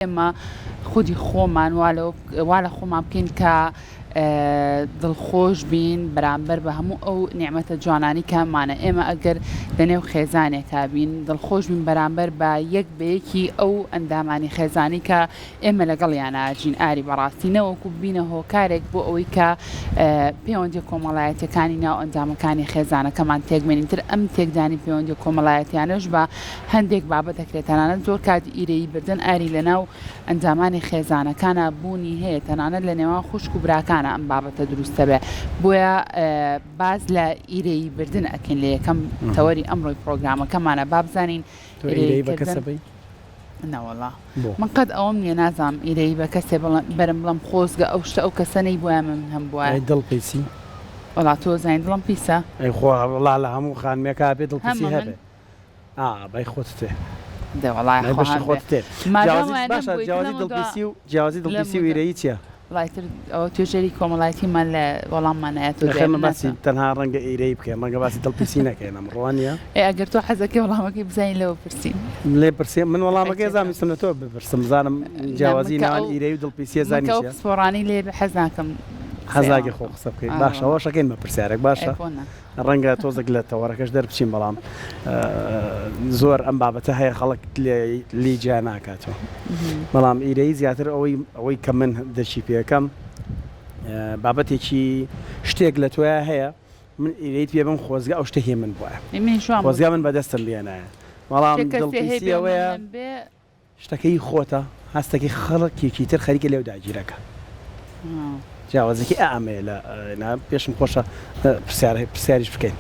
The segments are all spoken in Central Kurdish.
ئێمە خودی خۆمان وا لەوە وا لە خۆمان بکەین کە دڵخۆش بین بەرامبەر بە هەموو ئەو نیعمەتە جوانانەی کە هەمانە. ئێمە ئەگەر لەنێو خێزانێکا بین دڵخۆش بین بەرامبەر بە یەک بە یەکی ئەو ئەندامانی خێزانی کە ئێمە لەگەڵیانا ئەژین ئاری بەڕاستی نەوەکو ببینە هۆکارێک بۆ ئەوەی کە پەیوەندیە کۆمەڵایەتیەکانی ناو ئەندامەکانی خێزانەکەمان تێکبێنین تر ئەم تێکدانی پەیوەندیە کۆمەڵایەتیانەش بە هەندێک بابەت دەکرێت تەنانەت زۆر کات ئیرەیی بردن ئاری لەناو ئەندامانی خێزانەکانا بوونی هەیە تەنانەت لە نێوان خوشک و براکانا ئەم بابەتە دروست دەبێ بۆیە باس لە ئیرەیی بردن ئەکەین لە یەکەم تەوەری ئەمڕۆی پڕۆگرامەکەمانە با بزانین تۆ ئیرەیی بە کەسە بەی؟ نەوەڵا من قەت ئەوەم نییە نازانم ئیرەیی بە کەسێ بڵێم بەرم بڵێم خۆزگە ئەو شتە ئەو کەسە نەیبوایە من هەمبوایە. ئەی دڵ پیسی؟ وەڵا تۆ زانی دڵم پیسە؟ ئەی خۆ وەڵا لە هەموو خانمێکا ئەبێ دڵ پیسی هەبێ. ئا بای خۆت تێ. دە وەڵا بای بەشی خۆت تێ. مادام جیاوازی وایە باشە نەمبووی جیاوازی لەمەودوا دڵپیسی و جیاوازی دڵپیسی و لەمەودوا ئیرەیی چیە؟ وەڵای تر ئەوە توێژەری کۆمەڵایەتیمان لە وەڵاممان نایەتەوە نەخێر دوای من من باسی ناتوانم. تەنها ڕەنگە ئیرەیی بکەین ڕەنگە باسی دڵپیسی نەکەین ئەمڕۆ وانیە؟ ئێ ئەگەر تۆ حەزەکەی وەڵامەکەی بزانی لەوە پرسین. لێ پرسێ من وەڵامەکەی ئەی ئەزانم ویستم لە تۆ بپرسم بزانم نا من جیاوازی کە نێوان ئەو ئیرەیی و دڵپیسیە من زانی کە ئەو چیە؟ پسپۆڕانەی لێ بێ حەز ناکەم حەز قسەی ناکەی ئەوان خۆ بکەم. قسە بکەی ئارە باشە وەڵا. ئەوەش ئەکەین بە پرسیارێک ئێ باشە. بۆ نا. ڕەنگە تۆزێک لە تەوەرەکەش دەربچین بەڵام زۆر ئەم بابەتە هەیە خەڵک لێی جیا ناکاتەوە بەڵام ئیرەیی زیاتر ئەوەی ئەوەی کە من دەرکی پێەکەم بابەتێکی شتێک لە تۆیا هەیە من ئیرەیت پێ بم خۆزگە ئەو شتە هی من بوایە خۆزگە من بەدەستم بێنایە بەڵام دڵپیسی ئەوەیە شتەکە هی خۆتە هەستەکەی خەڵکێکی تر خەریکە لێو داگیرەکا جیاوازەکەی ئا ئەمەیە لە نا پێشم خۆشە پرسیار پرسیاریش بکەین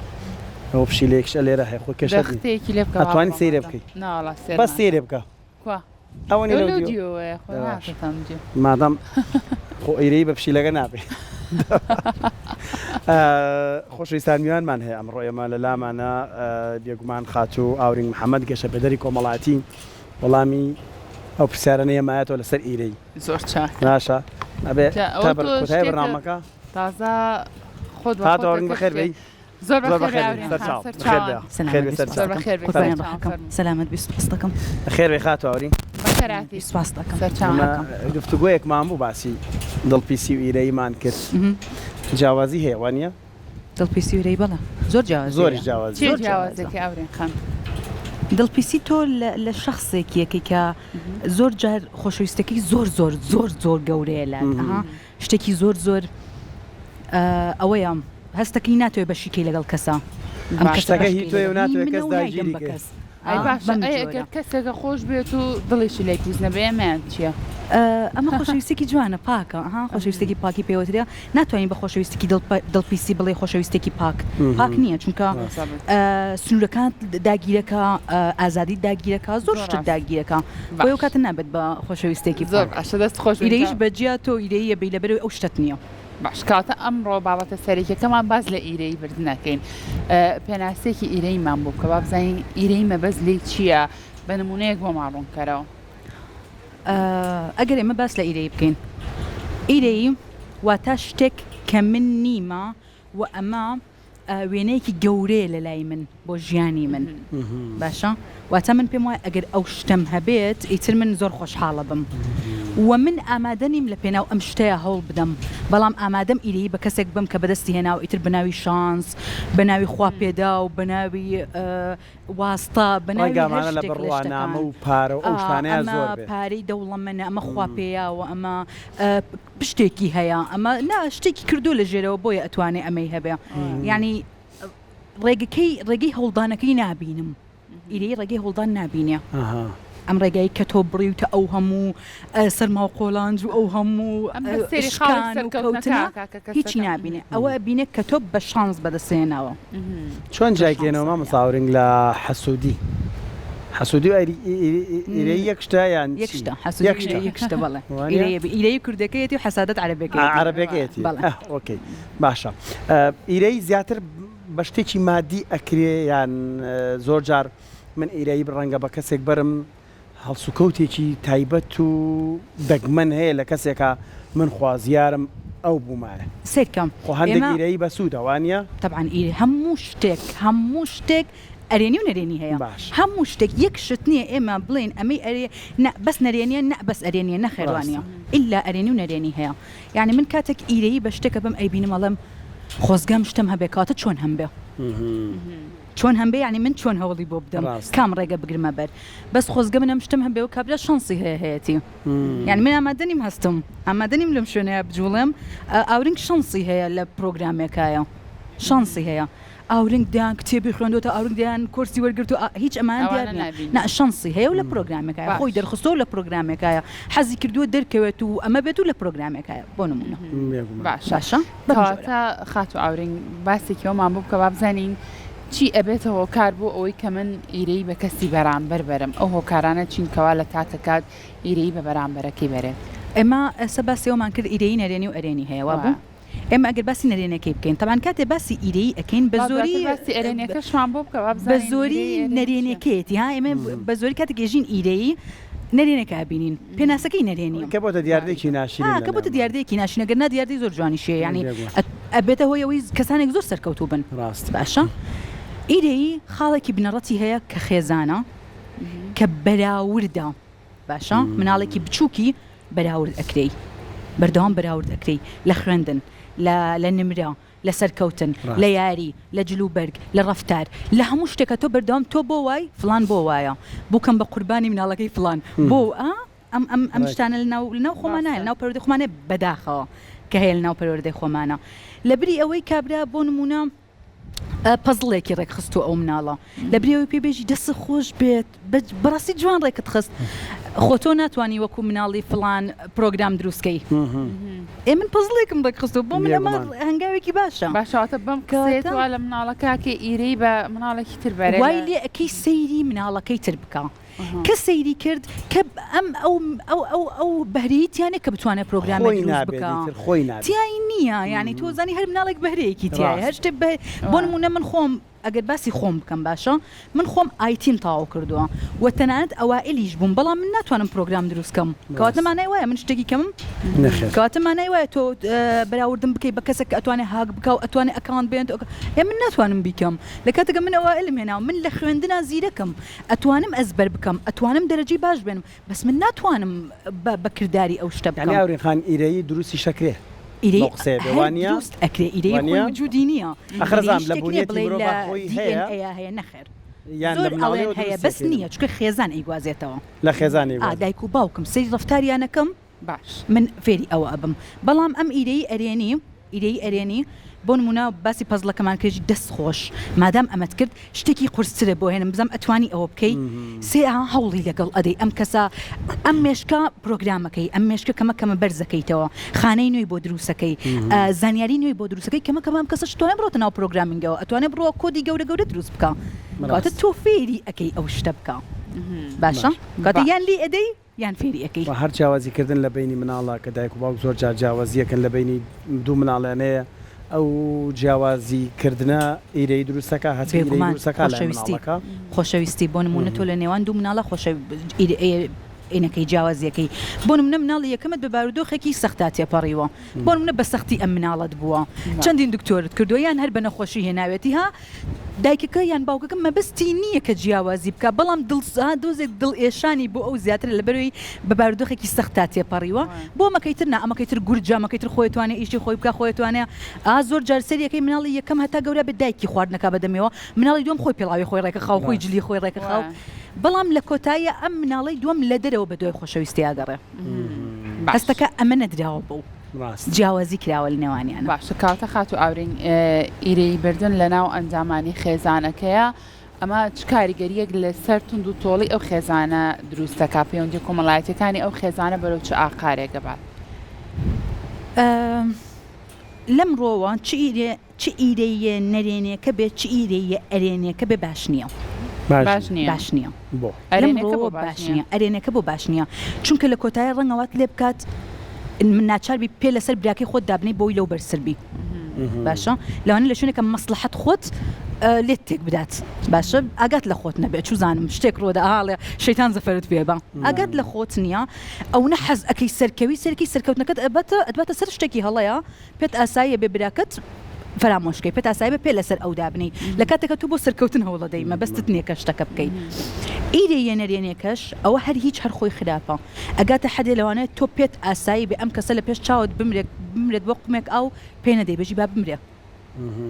ئەوە پشیلەیەکش لێرە هەیە خۆ کێشە دەختەیەکی لێ بکە ئەتوانی سەیرێ بکەی ناوەڵا سێر بەس سەیرێ بکە کوا ئەوە نیە لەو لەو دیو دیوەیە خۆ باش ناکەتە ئەم دیو مادام خۆ ئیرەیی بە پشیلەکە نابێ خۆشەویستان میوانمان هەیە ئەمڕۆ ئێمە لە لامانە بێگومان خاتوو ئاورینگ محەمەد گەشەپێدەری کۆمەڵایەتی وەڵامی ئەو پرسیارانەی ئێمایەتەوە لەسەر ئیرەیی. زۆر چاکە. باشە ئەبێ جا تا ئەوە بەر تۆ کۆتایی شتێکە بەرنامەکە. تازە خۆت بە خاتوو خۆت ئاورینگ بەخێر دەکەشتێ. بێی. زۆر زۆر بەخێر بێ بەخێر بێی ئاورین خان سەرچاو. سەر بەخێر بێ. چاوان. بەخێر سەلامەت بێ بی سەر زۆر چاو. سوپاستەکەم بەخێر بێی سەر قوربانی چاوان ڕۆحەکەم فەرموو. سەلامەت بی سوپاستەکەم. بەخێر بێی خاتوو ئاورین. بەخێر هاتی سوپاستەکەم سەر چاوان. ئێمە ڕۆحەکەم. گفتوگۆیەکمان بوو باسی دڵپیسی و ئیرەییمان کرد. جیاوازی هەیە وانیە؟ دڵپیسی و ئیرەیی بەڵێ زۆر جیاوازی زۆریش هەیە. جیاوازی چیە زۆر هەیە. جیاوازە. جیاوازەکەی ئاورین خان؟ دڵپیسی تۆ لە شەخسێک یەکەی کە زۆر جار خۆشەویستەکەی زۆر زۆر زۆر زۆر گەورەیە لات ئەها شتێکی زۆر زۆر ئەوەیە هەستەکەی ناتەوێ بەشیکەی لەگەڵ کەسە ئەم کەسە شتەکە هی بەشکەی تۆیە و لەگەڵ هی ناتەوێ منە کەس و نایدەم داگیری بە کەی. کەس ئەی باشە بەم ئەی جۆرە. ئەگەر کەسێکە خۆش بێت و دڵیشی لێ پیس نەبێ ئەمەیان چیە؟ ئەمە خۆشەویستێکی جوانە پاکە ها خۆشەویستێکی پاکی پێوەترێ ناتوانین بە خۆشەویستێکی دڵپیسی بڵێ خۆشەویستێکی پاک پاک نییە چونکە سنوورەکان داگیرەکە ئازادی داگیرەکە زۆر شتت داگیرەکە بۆ کاتە نابێت بە خۆشەویستێکی زۆر باشە دەست خۆش ئیرەیش بەجیا تۆ ئیرەیە بی لەبەرەوەی ئەو شتت نییە. باش کەواتە ئەمڕۆ بابەتە سەرەکیەکەمان باس لە ئیرەیی بردن ئەکەین پێناسەیەکی ئیرەییمان بۆ بکە با بزانین ئیرەیی مەبەست لێی چییە بە نمونەیەک بۆمان ڕوونکەرەوە. ئەگەر ئێمە باس لە ئیرەیی بکەین ئیرەیی واتە شتێک کە من نیمە و ئەمە وێنەیەکی گەورەیە لە لای من بۆ ژیانی من باشە واتە من پێم وایە ئەگەر ئەو شتەم هەبێت ئیتر من زۆر خۆشحاڵە بم و من ئامادە نیم لە پێناو ئەم شتەیا هەوڵ بدەم بەڵام ئامادەم ئیرەیی بە کەسێک بم کە بەدەستی هێناوە ئیتر بەناوی شانس بەناوی خوا پێداو بەناوی واستە بەناوی ڕەنگە هەر ئەمانە لە شتێک لە بڕوانامە شتەکان و پارە و ئەو ئا شتانەیا ئەمە زۆر بێ. پارەی دەوڵەمەنە ئەمە خوا پێیاوە ئەمە پشتێکی هەیە ئەمە نا شتێکی کردووە لە ژێرەوە بۆیە ئەتوانێ ئەمەی هەبێ یانی ڕێگەکەی ڕێگەی هەوڵدانەکەی نابینم ئیرەی ڕێگەی هەوڵدان نابینێ ئەم ڕێگای کە تۆ بڕیوتە ئەو هەموو سەرما و قۆلانج و ئەو هەموو ئەم بە سەیری خاڵی شکان و سەرکەوتنەکە کەوتنە ئەکا کە هیچی کەسەکە نابینێ ئەوە ئەبینێ کە تۆ بە شانس بەدەست هێناوە. چۆن بە جیای شانس کەینەوە ئەبێ. مامۆستا ئاورنگ لە حەسوودی؟ حەسوودی و ئیرەیی یەک شتە یان یەک چی؟ شتە حەسوودی یەک و شتە ئیرەیی یەک شتە بەڵێ وانیە؟ ئیرەیی ئیرەیی کوردەکەیەتی و حەسادەت عەرەبەکەیەتی عەرەبەکەیەتی بەڵێ. ئه okay باشە ئیرەیی زیاتر بە شتێکی مادی ئەکرێ یان زۆر جار من ئیرەیی ڕەنگە بە کەسێک بەرم هەڵسوکەوتێکی تایبەت و دەگمەن هەیە لە کەسێکا من خوازیارم ئەو بوومایە. سەیرکە خۆ هەندێک ئێمە ئیرەیی بەسوودە وانیە؟ تەبعەن ئیرە هەموو شتێک هەموو شتێک. ئەرێنی و نەرێنی هەیە باش. هەموو شتێک یەک شت نییە ئێمە بڵێین ئەمەی ئەرێ نا بەس نەرێنیە نا بەس ئەرێنیە نەخێر ڕاستە. وانیە ئیلا ئەرێنی و نەرێنی هەیە یانی من کاتێک ئیرەیی بە شتێک ئەبەم ئەیبینم ئەڵێم خۆزگە ئەم شتەم هەبێ کەواتە چۆن هەمبێ چۆن هەمبێ یانی من چۆن هەوڵی بۆ بدەم ڕاستە. کام ڕێگە بگرمە بەر بەس خۆزگە من ئەم شتەم هەبێ و کابرا شانسی هەیە هەیەتی یانی من ئامادە نیم هەستم ئامادە نیم لەم شوێنەیا بجوڵێم ئاورنگ شانسی هەیە لە پرۆگرامێکایە شانسی هەیە ئاورنگ دەیان کتێبی خوێندۆتە ئاورنگ دەیان کۆرسی وەرگرتووە هیچ ئەمانە دیار ئەوانە نییە نابینی. نا شانسی هەیە و لە پرۆگرامێکایە خۆی باش. دەرخستووە و لە پرۆگرامێکایە حەزی کردووە دەرکەوێت و ئەمە بێت و لە پرۆگرامێکایە بۆ نموونە. بێگومان. باشە باشە بەم جۆرە. کەواتە خاتوو ئاورنگ باسێکی ئەومان بۆ بکە با بزانین چی ئەبێتە هۆکار بۆ ئەوەی کە من ئیرەیی بە کەسی بەرامبەر بەرم ئەو هۆکارانە چین کەوا لە تاکەکات ئیرەیی بە بەرامبەرەکەی بەرێت؟ ئێمە ئێستا باسی ئەوەمان کرد ئیرەیی نەرێنی و ئەرێنی هەیە وابوو؟ وایە. ئێمە ئەگەر باسی نەرێنەکەی بکەین تەبعەن کاتێ باسی ئیرەیی ئەکەین بە با زۆری دواتر باسی ئەرێنیەکەشمان بۆ بکە با بە بزانین زۆری ئیرەیی ئەرێنی چیە. نەرێنیەکەیەتی ها ئێمە بە زۆری کاتێک ئێژین ئیرەیی نەرێنەکە ئەبینین پێناسەکەی نەرێنیە کە بۆتە دیاردەیەکی ناشرین ها لە کە بۆتە ناومان. دیاردەیەکی ناشرین ئەگەر نا دیاردەی زۆر جوانیشیە یانی بێگومان. ئەبێتە هۆی ئەوەی کەسانێک زۆر سەرکەوتوو بن ڕاستە. باشە ئیرەیی خاڵێکی بنەڕەتی هەیە کە خێزانە کە بەراوردە باشە مناڵێکی بچوکی بەراورد ئەکرێی بەردەوام بەراورد ئەکرێی لە خوێندن لە لە نمرە لە سەرکەوتن لە یاری لە جل و بەرگ لە ڕەفتار لە هەموو شتێکە تۆ بەردەوام تۆ بۆ وای فڵان بۆ وایە بووکەم بە قوربانی مناڵەکەی فڵان بۆ ئا ئەم ئەم ئەم شتانە لە ناو لە ناو خۆمانە لە ناو پەروەردەی خۆمانە بەداخەوە کە هەیە لە ناو پەروەردەی خۆمانە لە بری ئەوەی کابرا بۆ نموونە پەزڵێکی ڕێکخستووە ئەو مناڵە لە بری ئەوەی پێی بێژی دەستت خۆش بێت بەڕاستی جوان ڕێکت خست خۆ تۆ ناتوانی وەکو مناڵی فڵان پرۆگرام دروستکەی ئێ من پەزڵێکم ڕێکخستووە بۆ من ئەمە هەنگاوێکی باشە باشە واتە بەم قسەیە تۆ وا لە مناڵەکە کەی ئیرەی بە مناڵێکی تر بەرێ وای لێ ئەکەی سەیری مناڵەکەی تر بکا کە سەیری کرد کە ئەم ئەو ئەو ئەو ئەو بەهرەی تیا نیە کە بتوانێت پرۆگرامێک خۆی دروست نابێت بکا ئیتر خۆی نابێت. تیای نییە یانی تۆ زانی هەر مناڵێک بەهرەیەکی تیایە هەر ڕاستە. شتێ بە بۆ نموونە من خۆم ئەگەر باسی خۆم بکەم باشە من خۆم IT م تەواو کردووە و تەنانەت ئەوائیلیش بووم بەڵام من ناتوانم پرۆگرام دروست کەم کەواتە ڕاستە. مانای وایە من شتێکی کەمم؟ نەخێر. کەواتە مانای وایە تۆ بەراوردم بکەی بە کەسێک کە ئەتوانێ هاک بکا و ئەتوانێ account بێنێت و ئێ من ناتوانم بیکەم لە کاتێکا من ئەوائیلم هێناوە من لە خوێندنا زیرەکم ئەتوانم ئەزبەر بکەم ئەتوانم دەرەجەی باش بێنم بەس من ناتوانم بە بە کرداری ئەو شتە یانی بکەم. ئاورین خان ئیرەیی دروستی شەکرێ ئیرەیی بەو قسەیە بێ هەر وانیە؟ دروست ئەکرێ ئیرەیی خۆی وانیە؟ وجودی نییە ئەخر ئیرەیی ئەزانم لە شتێک نییە بونیەتی بڵێی مرۆڤا لە خۆی دی هەیە ئێن ئەیا هەیە نەخێر یان لە زۆر ئەڵێن مناڵیەوە هەیە دروستی بەس ئەکەین؟ نییە چونکە خێزان ئەیگوازێتەوە لە خێزان ئا ئەیگوازێت. دایک و باوکم سەیری ڕەفتاریان ئەکەم باش. من فێری ئەوە ئەبم بەڵام ئەم ئیرەیی ئەرێنی ئیرەیی ئەرێنی بۆ نموونە باسی پەزڵەکەمان کرد دەست خۆش مادام ئەمەت کرد شتێکی قورسترە بۆ هێنم بزانم ئەتوانی ئەوە بکەی سێ هەوڵی لەگەڵ ئەدەی ئەم کەسە ئەم مێشکە پرۆگرامەکەی ئەم مێشکە کەمە کەمە بەرزەکەیتەوە خانەی نوێی بۆ دروستەکەی زانیاری نوێی بۆ دروستەکەی کەمە کەمە ئەم کەسەش توانێ بڕۆتە ناو programming ەوە ئەتوانێ بڕۆ کۆدی گەورە گەورە دروست بکە کەواتە تۆ فێری ئەکەی ئەو شتە بکە باشە کەواتە یان لێی ئەدەی یان فێری ئەکەی. وە هەر جیاوازی کردن لە بەینی مناڵە کە دایک و باوک زۆر جار جیاوازیەکەن لە بەینی دوو مناڵیانەیە ئەو جیاوازی کردنە ئیرەیی دروست ئەکا هەچ ئیرەیی بێگومان دروست ئەکا لای خۆشەویستی مناڵەکە. خۆشەویستی بۆ نموونە تۆ لە نێوان دوو مناڵە خۆشە ئینەکەی جیاوازیەکەی بۆ نموونە مناڵی یەکەمت بە بارودۆخێکی سەختا تێپەڕیوە بۆ نموونە بە سەختی ئەم مناڵەت بووە چەندین دکتۆرت کردووە یان هەر بە نەخۆشی هێناوێتی ها دایکەکە یان باوکەکە مەبەستی نییە کە جیاوازی بکا بەڵام دڵ دۆزێک دڵ ئێشانی بۆ ئەو زیاترە لەبەرەوەی بە بارودۆخێکی سەختا تێپەڕیوە بۆ ئەمەکەی تر نا ئەمەکەی تر گورجە ئەمەکەی تر خۆی توانێ ئیشی خۆی بکا خۆی توانێ ئا زۆر جار سەریەکەی مناڵی یەکەم هەتا گەورە بێت دایکی خواردنەکا بەدەمێوە مناڵی دووەم خۆی پێڵاوی خۆی ڕێکەخا و خۆی جلی خۆی ڕێکەخا و بەڵام لە کۆتاییا ئەم مناڵەی دووەم لە دەرەوە بە دوای خۆشەویستی ئەگەڕێ هەستەکا ئەمە نەدراوە بەو. ڕاستە. جیاوازی کراوە لە نێوانیانا. باشە کاوتە خاتوو ئاورین ئیرەیی بردن لە ناو ئەندامانی خێزانەکەیە ئەمە چ کاریگەریەک لە سەر توند و تۆڵی ئەو خێزانە دروست دەکا پەیوەندیە کۆمەڵایەتیەکانی ئەو خێزانە بەرەو چ ئاقارێک ئەبات؟ لەم ڕۆوە چ ئیرە چ ئیرەییە نەرێنیەکە بێت چ ئیرەییە ئەرێنیەکە بێ باش نییە. باش نییە. باش نییە. بۆ؟ لەم ئەرێنیەکە بۆ ڕووەوە باش باش نییە؟ نییە. ئەرێنیەکە بۆ باش نییە؟ چونکە لە کۆتایی ڕەنگە وات لێ بکات ناچار بی پێ لەسەر براکەی خۆت دابنێی بۆی لەو بەرزتر بی. باشە لەوانەیە لە شوێنێکە مەسڵەحەت خۆت لێت تێک بدات. باشە ئاگات لە خۆت نەبێت چوزانم شتێک ڕووەدا ئاڵێ شەیتان زەفەرت پێ با. ئاگات لە خۆت نییە. ئەونە حەز ئەکەی سەرکەوی سەرکی سەرکەوتنەکەت ئەباتە ئەتباتە سەر شتێکی هەڵەیە. پێت ئاساییە بێ براکەت فەرامۆش کەی پێت ئاسایی بێ پێ لەسەر ئەو دابنێی لە کاتێکا تۆ بۆ سەرکەوتن هەوڵەدەی مەبەستت نییە کە شتەکە بکەی ئیرەییە نەرێنیەکەش ئەوە هەر هیچ هەر خۆی خراپە ئەگاتە حەدێ لەوانەیە تۆ پێت ئاسایی بێ ئەم کەسە لە پێش چاوت بمرێت بمرێت بۆ قومێک ئاو پێ نەدەی بژی با بمرێ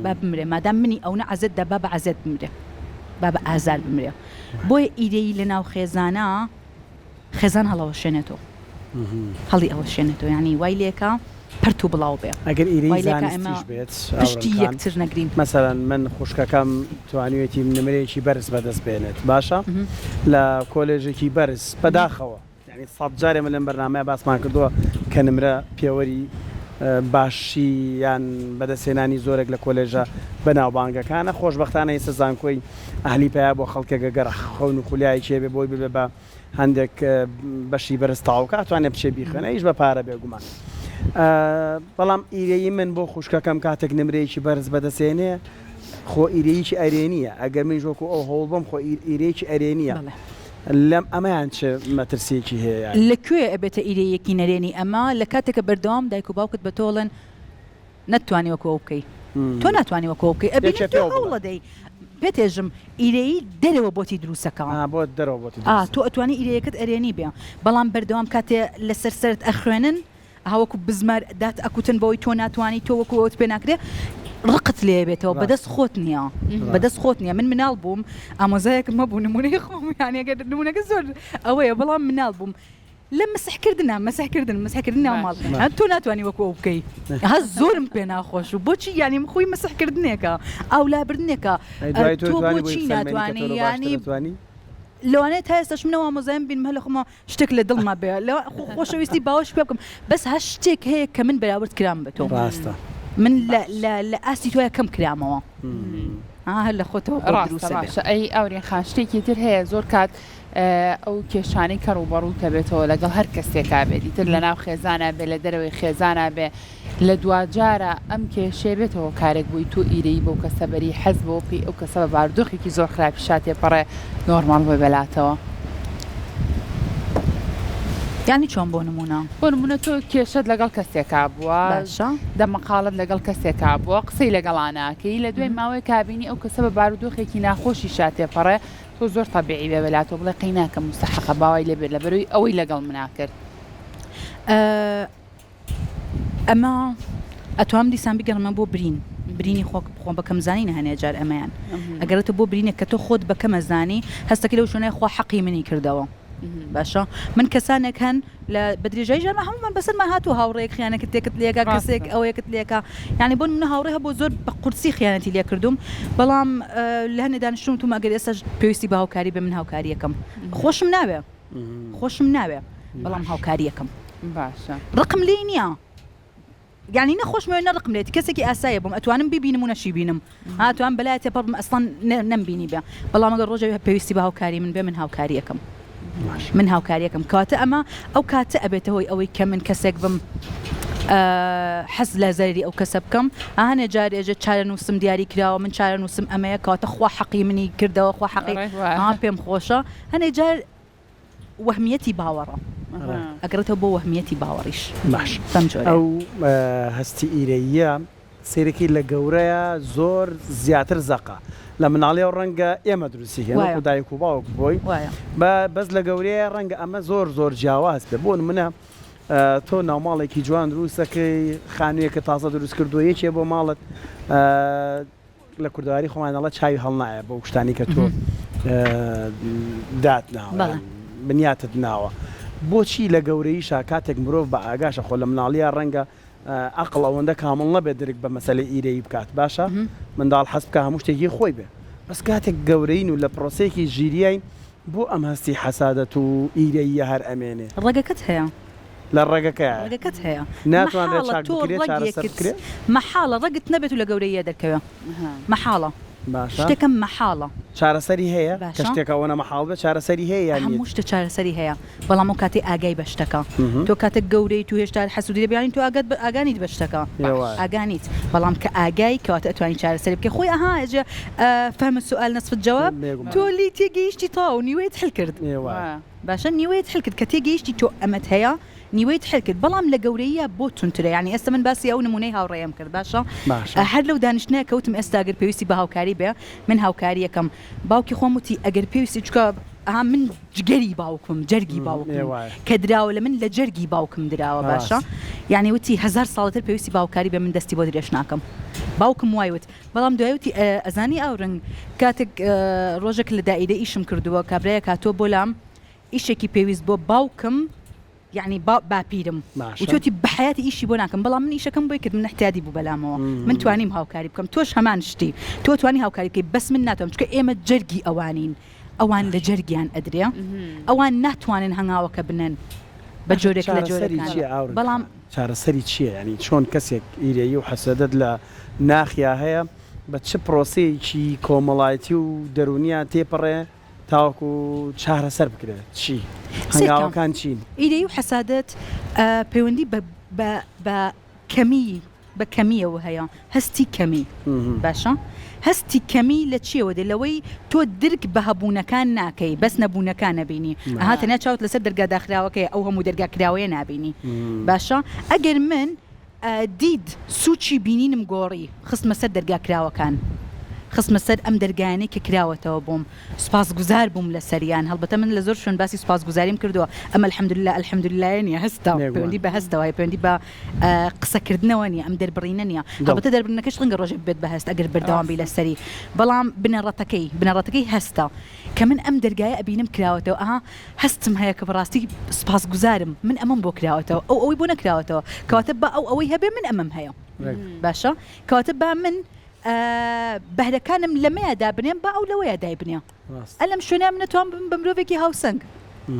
با بمرێ مادام منی ئەونە عەزێت دا با بە عەزێت بمرێ با بە ئازار بمرێ بۆیە ئیرەیی لە ناو خێزانا خێزان هەڵەوەشێنێتەوە هەڵی ئەوەشێنێتەوە یانی وای لێکا پەرت و بڵاو بێ ئەگەر ئیرەیی وای لێکا ئێمە زانستیش بێت پشتی ئاورم خان یەکتر نەگرین. مەسەلەن من خوشکەکەم توانیوێتی نمرەیەکی بەرز بەدەست بێنێت باشە لە کۆلێژێکی بەرز بەداخەوە یانی سەد جار ئێمە لەم بەرنامەیە باسمان کردووە کە نمرە پێوەری باشی یان بەدەستهێنانی زۆرێک لە کۆلێژە بەناوبانگەکانە، خۆشبەختانە ئیستا زانکۆی ئەهلی پەیا بووە خەڵکێک گەر خەون و خولیایەکی هەبێ بۆی ببێ بە هەندێک بەشی بەرز تەواو کە ئەتوانێ بچێ بیخوێنێ ئیش بە پارە بێگومان بەڵام ئیرەیی من بۆ خوشکەکەم کاتێک نمرەیەکی بەرز بەدەستێنێ خۆ ئیرەیەکی ئەرێنییە، ئەگەر منیش وەکو ئەو هەوڵ بەم خۆ ئیرەیەکی ئەرێنییە. بەڵێ. لەم ئەمەیان چ مەترسییەکی هەیە یانی؟ لە کوێ ئەبێتە ئیرەییەکی نەرێنی ئەمە؟ لە کاتێکە بەردەوام دایک و باوکت بە تۆ ئەڵێن نەتتوانی وەکو ئەو بکەی. تۆ ناتوانی وەکو ئەو بکەی. ئەبینن یەکێ تۆ پێوە بڵێ. هەوڵەدەی. پێت ئێژم ئیرەیی دەرەوە بۆتی دروسەکا. ئا بۆ دەرەوە بۆتی ئا دروست. تۆ ئەتوانی ئیرەیەکەت ئەرێنی بێ. بەڵام بەردەوام کاتێ لەسەر سەرت ئەخوێنن ئەها وەکو بزمار دات ئەکوتن بەوەی تۆ ناتوانی تۆ وەکو ئەوت پێ ناکرێ ڕقت لێ بێتەوە بەدەست خۆت نییە بەدەست خۆت نییە من مناڵ بووم ئامۆزایەکم هەبوو نمونەی خۆم یانی ئەگەر نمونەکە زۆر ئەوەیە بەڵام مناڵ بووم لە مسحکردنا مسحکردن مسحکردن ناو ماڵ تۆ ناتوانانی وەکو ئەو بکەی ها زۆرم پێ ناخۆش و بۆچی یانی خۆی مسحکردنێکە ئەو لابردنێکە تۆ بۆچی ناتوانانی یانی لەوانەیە تا ئێستاش منەوە ئامۆزایم بینم هەر لە خۆمەوە شتێک لە دڵما بێ لە خۆشەویستی باوەش پێ بکەم بەس هەر شتێک هەیە کە من بەراورد کرام بە تۆ ڕاستە من لە لە لە ئاستی تۆیا کەم کرامەوە هەر لە خۆتەوە بۆ ڕاستە دروستە بێ باشە ئەی ئاورین خان شتێکی تر هەیە زۆر کات ئەو کێشانەی کە ڕووبەڕوو دەبێتەوە لەگەڵ هەر کەسێکا بێت ئیتر لەناو خێزانا بێ لە دەرەوەی خێزانا بێ لە دواجارا ئەم کێشەیە بێتە هۆکارێک بۆی تۆ ئیرەیی بەو کەسە بەری حەز بەوە بکەی ئەو کەسە بە بارودۆخێکی زۆر خراپیشا تێپەڕێ نۆرماڵ بۆی بەلاتەوە. یانی چۆن بۆ نموونە؟ بۆ نموونە تۆ کێشەت لەگەڵ کەسێکا بووە باشە. دەمەقاڵت لەگەڵ کەسێکا بووە قسەی لەگەڵا ناکەی لە دوای ماوەیەکا بینی ئەو کەسە بە بارودۆخێکی ناخۆشیشا تێپەڕێ تۆ زۆر تەبیعی بێ بەلاتەوە بڵێ قەی ناکەم موستەحەقە با وای لێ بێت لەبەرئەوەی ئەوەی لەگەڵ منا کرد. ئەمە ئەتوام دیسان بگەڕمە بۆ برین برینی خۆ خۆم بەکەم زانینە هەنێ جار ئەمەیان ئەگەرێتە بۆ برینێک کە تۆ خۆت بەکەمە زانی هەستەکە لەو شوێنای خوا حەقی منی کردەوە باشە من کەسانێک هەن لە بە درێژایی ژیانمان هەموومان بەسەرمان هاتوو هاوڕێیەک خیانەکت تێکت لێکا کەسێک ئەوەیەکت لێکا یعنی بۆ نمونە هاوڕێ هەبوو زۆر بە قورسی خیانەتی لێ کردوم بەڵام لە هەنێ دانیشتوم وتومە ئەگەر ئێستاش پێویستی بە هاوکاری بێ من هاوکاریەکەم خۆشم ناوێ خۆشم ناوێ بەڵام هاوکاریەکەم باشە ڕقم لێی نییە یعنی نە خۆشمەوێ نە ڕقم لێتی کەسێکی ئاسایە بووم ئەتوانم ببینم و نەشی بینم هاتوان بەلای تێپەڕ بم ئەسڵەن نەمبینی بێ بەڵام ئەگەر ڕۆژێ پێویستی بە هاوکاری من بێ من هاوکاریەکەم من هاوکاریەکەم کەواتە ئەمە ئەو کاتە ئەبێتە هۆی ئەوەی کە من کەسێک بم حەز لە زەرری ئەو کەسە بکەم هەنێ جار ئێژێ چارەنووسم دیاری کراوە من چارەنووسم ئەمەیە کەواتە خوا حەقی منی کردەوە خوا حەقی پێم خۆشە هەنێ جار وەهمیەتی باوەڕە ئەگەڕێتەوە بۆ وەهمیەتی باوەڕیش باش بەم جۆرەیە. ئەو هەستی ئیرەییە سەیرەکی لە گەورەیا زۆر زیاتر زەقە لە مناڵیەوە ڕەنگە ئێمە دروستی کەین وایە وەکو دایک و باوک بۆی وایە. بە بەس لە گەورەیە ڕەنگە ئەمە زۆر زۆر جیاواز بێ بۆ نمونە تۆ ناوماڵێکی جوان دروست دەکەی خانوویەکە تازە دروست کردووە یەکێ بۆ ماڵت لە کوردەواری خۆمان ئەڵێ چاوی هەڵنایە بەو شتانی کە تۆ دات ناوە بنیاتت ناوە. بۆچی لە گەورەییشا کاتێک مرۆڤ بە ئاگاشە خۆ لە مناڵیا ڕەنگە ئەقڵ ئەوەندە کامڵ نەبێت درک بە مەسەلەی ئیرەیی بکات باشە منداڵ حەز بکا هەموو شتێکی خۆی بێ بەس کاتێک گەورەین و لە پرۆسەیەکی ژیریاین بۆ ئەم هەستی حەسادەت و ئیرەییە هەر ئەمێنێ؟ ڕەگەکەت هەیە. لە ڕەگەکەیایە. ڕەگەکەت هەیە. ناتوانرێت مەحاڵە چاک تۆ بکرێ، چارەسەر ڕەگێکت بکرێ؟ مەحاڵە ڕەگت نەبێت و لە گەورەییە دەرکەوێ. مەحاڵە. باشە. شتێکە مەحاڵە. چارەسەری هەیە؟ کە باشە. شتێک ئەوەنە مەحاڵ بێت چارەسەری هەیە یان نییە؟ هەموو شتێ چارەسەری هەیە بەڵام ئەو کاتەی ئاگای بە شتەکە. تۆ کاتێک گەورەیت و هێشتا حەسوودی دەبی یانی تۆ ئاگات بە ئاگا نیت بە شتەکە. ئێ وایە. ئاگا نیت. بەڵام کە ئاگای کەواتە ئەتوانی چارەسەری بکەی. خۆی ئەها ئەجێ فهم السؤال نصف الجواب بێگومان. تۆ لێی تێگەیشتی تەواو نیوەیت حل کرد. ئێ وایە. باشە نیوەیت حل کرد کە تێگەیشتی تۆ ئەمەت هەیە. نیوەیت حل کرد بەڵام لە گەورەییا بۆ توندترە یانی ئێستا من باسی ئەو نمونەی هاوڕێیەم کرد باشە باشە. هەر لەو دانیشتنە کە وتم ئێستا گەر پێویستی بە هاوکاری بێ من هاوکاریەکەم باوکی خۆم وتی ئەگەر پێویستی چونکە ئەها من جگەری باوکمم جەرگی ئێ باوکمم وایە. کە دراوە لە من لە جەرگی باوکم دراوە باشە ڕاستە. یانی وتی هەزار ساڵی تر پێویستی بە هاوکاری بێ من دەستی بۆ درێژ ناکەم باوکم وای وت بەڵام دوای وتی ئەزانی ئاورنگ کاتێک ڕۆژێک لە دائیرە ئیشم کردووە کابرایەک هاتووە بۆ لام ئیشێکی پێویست بۆ باوکم یەعنی با باپیرم باشە. وتویەتی بەحەیاتی ئیشی بۆ ناکەم بەڵام من ئیشەکەم بۆی کرد من احتیادی بوو بەلامەوە من توانیم هاوکاری بکەم تۆش هەمان شتی تۆ توانی هاوکاری بکەی بەس من ناتوانم چونکە ئێمە جەرگی ئەوانین ئەوان لە جەرگیان ئەدرێ ئەوان ناتوانن هەنگاوەکە بنەن بە ئاخر جۆرێک لە چارەسەری جۆرەکان چییە ئاورن بەڵام خان چارەسەری چییە یانی چۆن کەسێک ئیرەیی و حەسەدەت لە ناخیا هەیە بە چ پرۆسەیەکی کۆمەڵایەتی و دەروونیا تێپەڕێ تاوەکو چارەسەر بکرێت چی؟ سەیرکە هەنگاوەکان چین؟ ئیرەیی و حەسادەت پەیوەندی بە بە بە کەمی بە کەمییەوە هەیە هەستی کەمی باشە هەستی کەمی لە چیەوە دێ لەوەی تۆ درک بە هەبوونەکان ناکەی بەس نەبوونەکان ئەبینی ئەها تەنیا چاوت لەسەر دەرگا داخراوەکەیە ئەو هەموو دەرگا کراوەیە نابینی باشە ئەگەر من دید سوچی بینینم گۆڕی، خستمە سەر دەرگا کراوەکان، خستمە سەر ئەم دەرگایانەی کە کراوەتەوە بۆم، سوپاسگوزار بووم لەسەریان، هەڵبەتە من لە زۆر شوێن باسی سوپاسگوزاریم کردووە، ئەم الحمدللە الحمدللەیە نییە، هەستە، پەیوەندی بە هەستەوە هەیە، پەیوەندی بە قسەکردنەوە نییە، ئەم دەربڕینە نییە، هەڵبەتە دەربڕینەکەش ڕەنگە ڕۆژێک ببێت بە هەست ئەگەر بەردەوام بی لەسەری، بەڵام بنەڕەتەکەی، بنەڕەتەکەی هەستە. کە من ئەم دەرگایە ئەبینم کراوەتەوە ئەها هەستم هەیە کە بەڕاستی سوپاسگوزارم من ئەمەم بۆ کراوەتەوە ئەو ئەوەی بۆ نەکراوەتەوە کەواتە با ئەو ئەوەی هەبێ من ئەمەم هەیە باشە کەواتە با من بەهرەکانم لەمەیە دابنێم با ئەو لەوەیە دایبنێ ئە لەم شوێنە من نەتوان بم بە مرۆڤێکی هاوسەنگ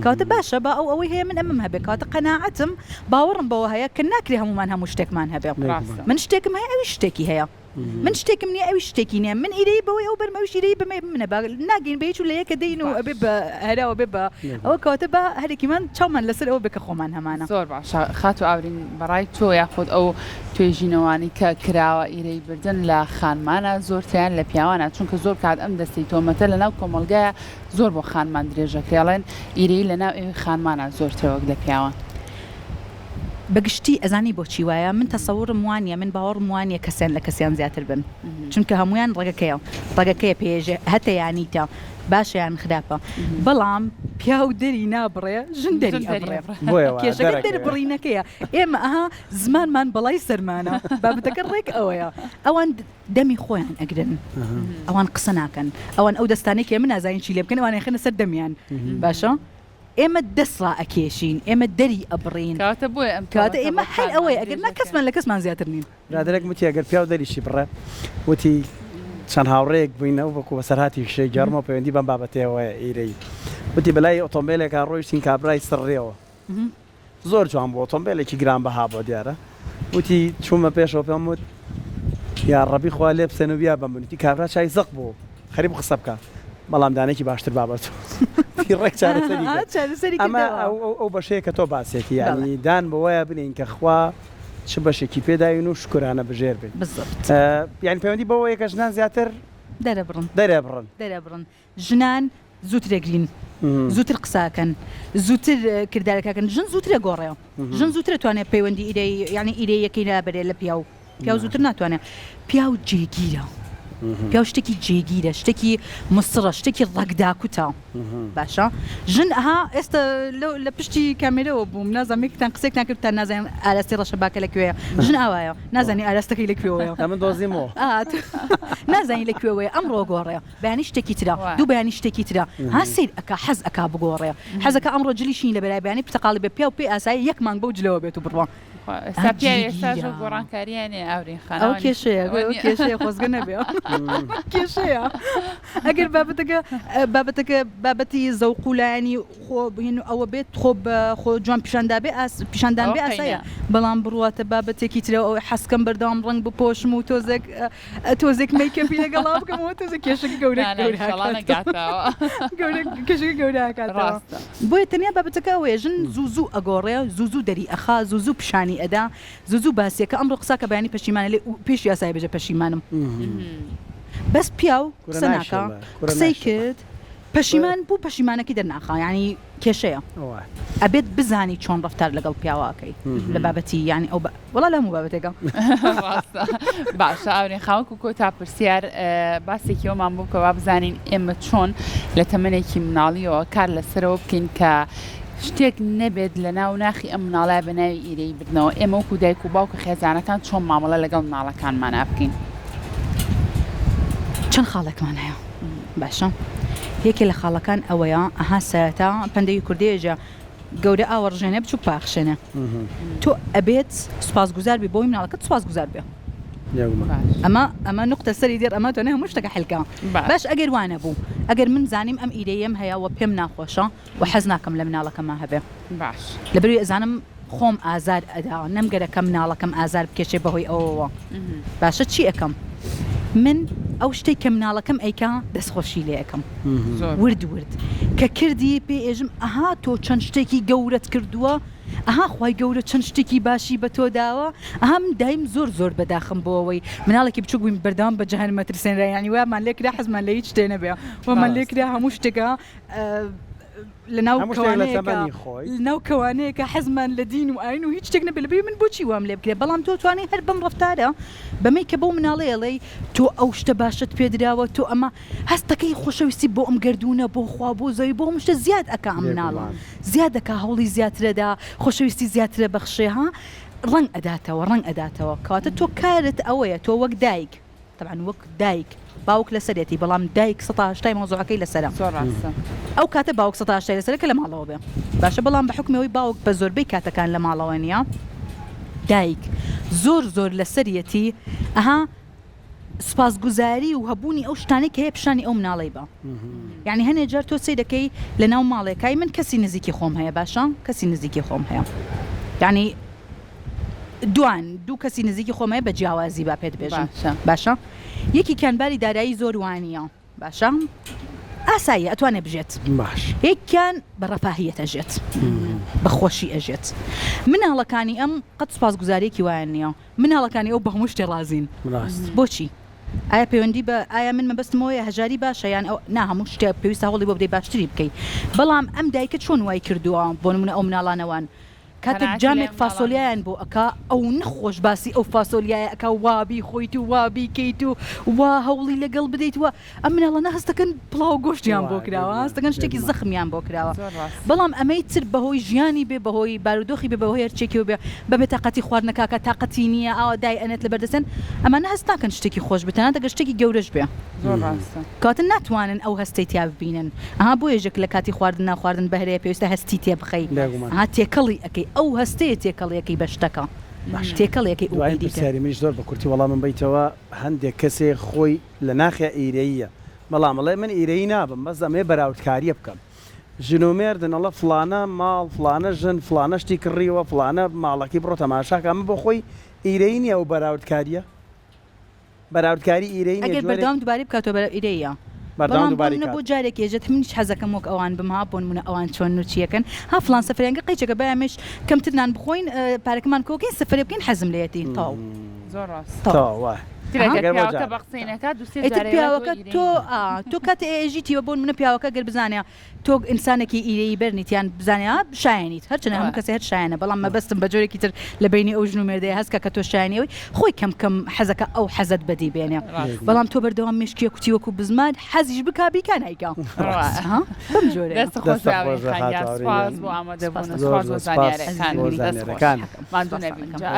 کەواتە باشە با ئەو ئەوەی هەیە من ئەمەم هەبێ کەواتە قەناعەتم باوەڕم بەوە هەیە کە ناکرێ هەمومان هەموو شتێکمان هەبێ من شتێکم هەیە ئەویش شتێکی هەیە. من شتێکم نیە ئەویش شتێکی نیە من ئیرەیی بەوەی ئەو بەرم ئەویش ئیرەیی بەمەی منە با ناگەین بە هیچ و لە یەکە دێین و ئەبێ بە هەرا و ئەبێ بە ئەوە کەواتە با هەرێکیمان چاومان لەسەر ئەوە بێ کە خۆمان هەمانە. زۆر باشە خاتوو ئاورین بەڕای تۆ یاخود ئەو توێژینەوانەی کە کراوە ئیرەیی بردن لە خانمانە زۆرتریان لە پیاوانە چونکە زۆر کات ئەم دەستەی تۆمەتە لەناو کۆمەڵگایە زۆر بۆ خانمان درێژەکرێ ئەڵێن ئیرەیی لەناو ئێوەی خانمانە زۆرترە وەک لە پیاوان. بە گشتی ئەزانی بۆچی وایە؟ من تەسەورم وانیە، من باوەڕم وانیە کەسیان لە کەسیان زیاتر بن، چونکە هەموویان ڕەگەکەیە، ڕەگەکەیە پێیەژێ هەتە یا نیتە، باشە یان خراپە، بەڵام پیاو دەری نابڕێ ژن دەری ئەبڕێ، کێشەکە دەربڕینەکەیە، ئێمە ئەها زمانمان بەڵای سەرمانە، بابەتەکە ڕێک ئەوەیە، ئەوان دەمی خۆیان ئەگرن، ئەوان قسە ناکەن، ئەوان ئەو دەستانەی کە ئێمە نازانین چی لێ بکەن ئەوان ئەیخەنە سەر دەمیان، باشە؟ ئێمە دەست ڕائەکێشین، ئێمە دەری ئەبڕین. کەواتە بۆیە ئەم کەواتە تۆمەتە ئێمە بۆ هەر خانمان ئەوەیە، ئەگەر درێژ نا دەکەن. کەسمان لە کەسمان زیاتر نین. برادەرێکم وتی ئەگەر پیاو دەریشی بڕێ، وتی چەند هاوڕێیەک بووین ئەو وەکوو بەسەرهاتی شێی گێڕمەوە پەیوەندی بەم بابەتەیەوە هەیە ئیرەیی. وتی بەلای ئۆتۆمبێلێکا ڕۆیشتین کابرای سڕیەوە. زۆر جوان بوو ئۆتۆمبێلێکی گرانبەها بووە دیارە وتی چوومە پێشەوە پێم وت یا ڕەبی خوا لێ بسێنە و بیا بە من وتی کابرا چای زەق بوو خەریک بوو قسە بکا بەڵام دانێکی باشتر با بەتۆ ڕێک چارەسەری کرد چارەسەری ئەمە کردەوە. ئەو ئەو ئەو بەشەیە کە تۆ باسێکی بەڵێ. یانی دان بەوەیا بنێین کە خوا چ بەشێکی پێداوین و شوکرانە بژێر بین بالضبط. یانی پەیوەندی بەوەیە کە ژنان زیاتر دەرەبڕن. دەرەبڕن. دەرەبڕن. ژنان زووتر ئەگرین زووتر قسە ئەکەن زووتر کردارەکە ئەکەن ژن زووتر ئەگۆڕێ ژن زووتر ئەتوانێ پەیوەندی ئیرەیی یانی ئیرەییەکەی لابەرێ لە پیاو پیاو زووتر ناتوانێ پیاو جێگیرە پیاو شتێکی جێگیرە شتێکی مسڕە شتێکی ڕەگداکوتە باشە ژن ئەها ئێستا لە پشتی کامێرەوە بووم نازانم یەکتان قسێکتان کرد تا نازانم ئاراستەی ڕەشەباکە لە کوێیە ژن ئاوایە نازانی ئاراستەکەی لە کوێوەیە ئەمن دۆزیمەوە نازانی لە کوێوەیە ئەمڕۆ گۆڕێ بەیانی شتێکی ترە دوو بەیانی شتێکی ترە ها سەیر ئەکا حەز ئەکا بگۆڕێ حەز ئەکا ئەمڕۆ جلی شینی لەبەرایە بەیانی پرتەقاڵی بێ پیاو پێی ئاسایە یەک مانگ بەو جلەوە بێت و بڕوا ئێستا پیاوی ئێستاش ئەو گۆڕانکارییە نییە ئاورین خان ئەوە کێشەیە ئەوە کێشەیە خۆزگە نەبێ کێشەیە ئەگەر بابەتەکە بابەتەکە بابەتی زەوق و لایەنی خۆ بهێن و ئەوە بێت خۆ بە خۆ جوان پیشاندا بێ ئاس پیشاندان بێ ئاسایە بەڵام بڕواتە بابەتێکی ترەوە ئەوەی حەزکەم بەردەوام ڕەنگ بپۆشم و تۆزێک تۆزێک مەیکەپی لەگەڵا بکەمەوە تۆزێک کێشەکە گەورە گەورە کێشەکە گەورە ئەکاتەوە بۆیە تەنیا بابەتەکە ئەوەیە ژن زوو زوو ئەگۆڕێ زوو زوو دەری ئەخا زوو زوو پیشانی ئەدا زوو زوو باسیەکە ئەمڕۆ قساکە بەیانی پەشیمانە لێ پێش یاسای بێژە پەشیمانم بەس پیاو قسە ناکا قسەی کرد پەشیمان بوو پەشیمانەکەی دەرناخا یانی. کێشەیە ئەبێت بزانی چۆن ڕەفتار لەگەڵ پیاوە ئەکەی لە بابەتی یانی ئەو وەڵا لە هەموو بابەتێکە. ڕاستە باشە ئاورین خان وەکو کۆتا پرسیار باسێکی ئەومان بۆ بکە وا بزانین ئێمە چۆن لە تەمەنێکی مناڵیەوە کار لەسەرەوە بکەین کە شتێک نەبێت لە ناو ناخی ئەم مناڵە بە ناوی ئیرەیی بردنەوە ئێمە وەکو دایک و باوک و خێزانەکان چۆن مامەڵە لەگەڵ مناڵەکانمانا بکەین؟ چەند خاڵێکمان هەیە باشە یەکێ لە خاڵەکان ئەوەیە ئەها سەرەتا پەندێکی کوردی ئێژێ گەورە ئاوە ڕژێنێ بچوک پاخشێنێ تۆ ئەبێت سوپاسگوزار بی بۆی مناڵەکەت سوپاسگوزار بێ ئەمە ئەمە نقطە سەری دێڕ ئەمە تۆنێ هەموو شتەکە حلکە باش ئەگەر وانە بوو ئەگەر من زانیم ئەم ئیرەیەم هەیە و پێم ناخۆشە و حەز ناکەم لە مناڵەکەما هەبێ باش لەبەروی ئەزانم خۆم ئازار ئەدا نەمگەرەکە مناڵەکەم ئازار بکێشێ بەهۆی ئەوەوە باشە چی ئەکەم من ئەو شتەی کە مناڵەکەم ئەیکا دەستخۆشی لێ ئەکەم ورد ورد کە کردی پێی ئێژم ئەها تۆ چەند شتێکی گەورەت کردووە ئەها خوای گەورە چەند شتێکی باشی بە تۆ داوە ئەها من دایم زۆر زۆر بەداخم بۆ ئەوەی مناڵێکی بچوک بووین بەردەوام بە جەهەنم ئەترسێنرا یانی وامان لێ کرا حەزمان لە هیچ شتێ نەبێ وامان لێ کرا هەموو شتێکە لەناو کەوانەیەکە لەناو کەوانەیەکە حەزمان لە دین و ئاین و هیچ شتێک نەبێ لەبری من بۆچی وام لێ بکرێ بەڵام تۆ توانی هەر بەم ڕەفتارە بەمەی کە بەو مناڵەی ئەڵێی تۆ ئەو شتە باشەت پێدراوە تۆ ئەمە هەستەکەی خۆشەویستی بۆ ئەم گەردوونە بۆ خوا بۆ زەوی بۆ هەموو شتە زیاد ئەکا ئەم مناڵە زیاد دەکا هەوڵی زیاترەدا خۆشەویستی زیاترە بەخشێ ها ڕەنگ ئەداتەوە ڕەنگ ئەداتەوە کەواتە تۆ کارت ئەوەیە تۆ وەک دایک تەبعەن وەک دایک باوک لەسەرێتی بەڵام دایک سەتا هەشتای مەوزوعەکەی لەسەرە زۆر ڕاستە. ئەو کاتە باوک سەتا هەشتای لەسەرە کە لە ماڵەوە بێ باشە بەڵام بە حوکمی ئەوەی باوک بە زۆربەی کاتەکان لە ماڵەوە نیە دایک زۆر زۆر لەسەریەتی ئەها سوپاسگوزاری و هەبوونی ئەو شتانەی کە هەیە پیشانی ئەو مناڵەی بە یعنی هەنێ جار تۆ سەیرەکەی لە ناو ماڵێکای من کەسی نزیکی خۆم هەیە باشە کەسی نزیکی خۆم هەیە یعنی دوان دوو کەسی نزیکی خۆم هەیە بە جیاوازی با پێت بێژم باشە. باشە یەکێکیان باری دارایی زۆر وانیە باشە ئاساییە ئەتوانێ بژێت باش یەکیان بە ڕەفاهیەت ئەژێت بە خۆشی ئەژێت مناڵەکانی ئەم قەت سوپاسگوزاریەکی وایان نییە مناڵەکانی ئەو بە هەموو شتێ ڕازین ڕاست بۆچی ئایا پەیوەندی بە ئایا من مەبەستم ئەوەیە هەژاری باشە یان ئەو نا هەموو شتێ پێویستە هەوڵی بۆ بدەی باشتری بکەی بەڵام ئەم دایکە چۆن وای کردووە بۆ نمونە ئەو مناڵانە وان کاتێک قەناعەتی لای جامێک مناڵان فاسۆلیایان بۆ ئەکا ئەونە خۆش باسی ئەو فاسۆلیایە ئەکا وا بیخۆیت و وا بیکەیت و وا هەوڵی لەگەڵ بدەیت و ئەم مناڵانە هەست دەکەن پڵاو گۆشتیان بۆ وایە کراوە بێگومان هەست دەکەن شتێکی بێگومان. زەخمیان بۆ کراوە زۆر ڕاستە. بەڵام ئەمەی تر بەهۆی ژیانی بێ بەهۆی بارودۆخی بێ بەهۆی هەرچیەکیەوە بێ بە بێتاقەتی خواردنەکە ئەکا تاقەتی نییە ئاوا دای ئەنێت لەبەر دەستیان ئەمانە هەست ناکەن شتێکی خۆش بێ تەنانەت ئەگەر شتێکی گەورەش بێ. زۆر ڕاستە. کەواتە ناتوانن ئەو هەستەی تیا ببینن ئەها بۆیە ژەک لە کاتی خواردنا خواردن بەهرەیە پێویستە هەستی تێ بخەی بێگومان. ئەها تێکەڵی ئەکەی ئەو هەستەیە تێکەڵی ئەکەی بە شتەکە باشە تێکەڵی ئەکەی ئەو دوایین ئیدی تر. پرسیاری منیش زۆر بە کورتی وەڵامم بەیتەوە هەندێک کەسێ خۆی لە ناخیا ئیرەییە بەڵام ئەڵێ من ئیرەیی نابم بەس ئەمەوێ بەراوردکاریە بکەم ژن و مێردن ئەڵێ فڵانە ماڵ فڵانە ژن فڵانە شتی کڕیوە فڵانە ماڵەکەی بڕۆ تەماشاکە ئەمە بۆ خۆی ئیرەیی نیە ئەو بەراوردکاریە؟ بەراوردکاری ئیرەیی نیە ئەگەر جۆرێک. بەردەوام دوبارەی بکاتەوە بەرەو ئیرەییە بەردەوام بەڵام بۆ دوبارەی نمونە کات. بۆ جارێک ئێژێت منیش حەزەکەم وەک ئەوان بم ها بۆ نمونە ئەوان چۆنن و چیەکەن ها فڵان سەفەریان کرد قەیچەکە با ئێمەیش کەمتر نان بخۆین پارەکەمان کۆکەین سەفەرێ بکەین حەزم لێیەتی تەواو. زۆر ڕاستە. تەواو. تەواو وایە. تر ئەگەر ئەگەر بۆ پیاوەکە جارێک. بە قسەی نەکات دوو سێ ئیتر جارێ ئەڵێت تۆ پیاوەکە ئیرەیی تۆ نیت. ئا تۆ کاتێ ئێژیتیوە بۆ نمونە پیاوەکە گەر بزانێ تۆ ئینسانێکی ئیرەیی بەرنیت یان بزانێ ها شایەنیت هەرچەنە هەموو کەسێ هەر شایەنە بەڵام مەبەستم بە جۆرێکی تر لە بەینی ئەو ژن و مێردەیە هەست کە کە تۆ شایەنی ئەوی خۆی کەم کەم حەزەکا ئەو حەزەت بەدی بێنێ بەڵام تۆ بەردەوام مێشکی ئەکوتی وەکو بزمار حەزیش بکا بیکا نایکا ها بەم جۆرەیە. دەست خۆش دەستت بێ خۆش ئاورین بێ خان گیان خاتوو سوپاس ئاورین بۆ گیان. ئامادەبوون و زۆر سوپاس بۆ زۆر سوپاس زانیارەکانت بۆ دەست خۆش زانیارەکان. ماندوو نەبین جا.